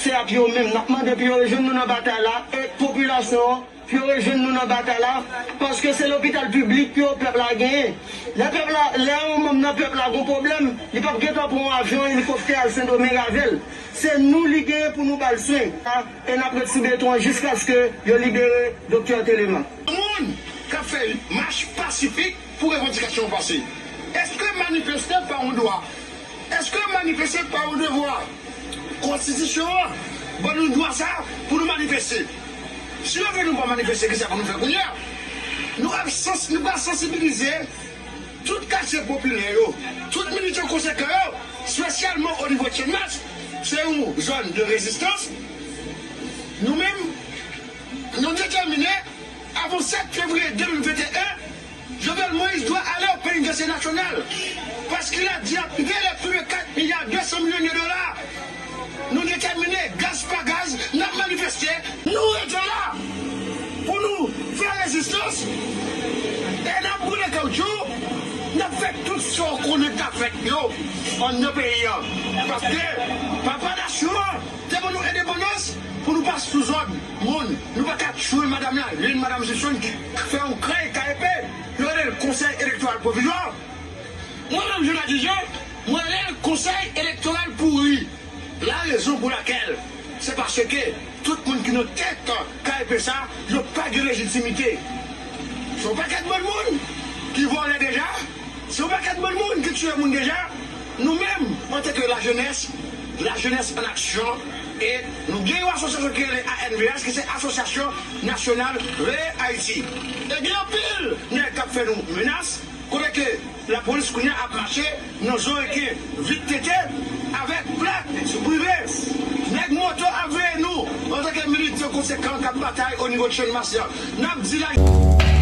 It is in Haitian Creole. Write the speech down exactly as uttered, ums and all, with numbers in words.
Se ap yo menm n ap mande pou yo rejwenn nou nan batay la, e popilasyon an pou yo rejwenn nou nan batay la, paske se lopital piblik yo pèp la genyen. Lè pèp la, lè yon manm nan pèp la gon pwoblèm, li p ap gentan pran yon avyon, elikoptè al Sendomeng avè l. Se nou li genyen pou nou ba l swen, e n ap ret sou beton an jiskaske yo libere Doktè Teleman. Moun k ap fè mach pasifik pou revandikasyon yo pase. Èske manifeste pa yon dwa? Èske manifeste pa yon devwa? Konstitisyon an ban nou dwa sa pou nou manifeste. Si yo vle nou pa manifeste, kisa pou nou fè kounye a? Nou ap sans-, nou pral sansibilize tout katye popilè yo, tout militan konsekan yo, espesyalman o nivo Channmas, se yon zòn de rezistans. Nou menm, nou detèmine, avan sèt fevriye de mil venteyen, Jovenel Moïse dwe ale o penitansye nasyonal, paske l a dilapide les plus de quatre milliards deux cents millions de dollars. Nou detèmine, gaz pa gaz, n ap manifeste, nou rete la pou nou fè rezistans, e n ap boule kawoutchou, n ap fè tout sa w konnen k ap fèt yo anndan peyi an. Paske papa nasyon an te ban nou endepandans pou nou pa sou zòd moun. Nou pa ka tchwe madanm la, youn madanm Sipson ki fè yon krèy K E P, yo rele l Konsèy Elektoral Pwovizwa. Mwen menm, Jonah Dijon, mwen rele l Konsèy Elektoral Pouri. La raison pour laquelle, c'est parce que tout moun ki nan tèt K E P sa, yo pa gen lejitimite. Se yon pakèt bann moun ki vòlè deja, se yon pakèt bann moun ki tiye moun deja. Nou menm, antanke lajenès, lajenès an aksyon, e nou gen yon asosyasyon ki rele A N V H, ki se Asosyasyon Nasyonal Veye Ayiti. E gen anpil nèg k ap fè nou menas, kote ke lapolis kounye a ap mache nan zo reken, vit tete, avèk plak prive. Nèg moto ap veye nou, antanke militan konsekan k ap batay o nivo Channmas lan. N ap di la.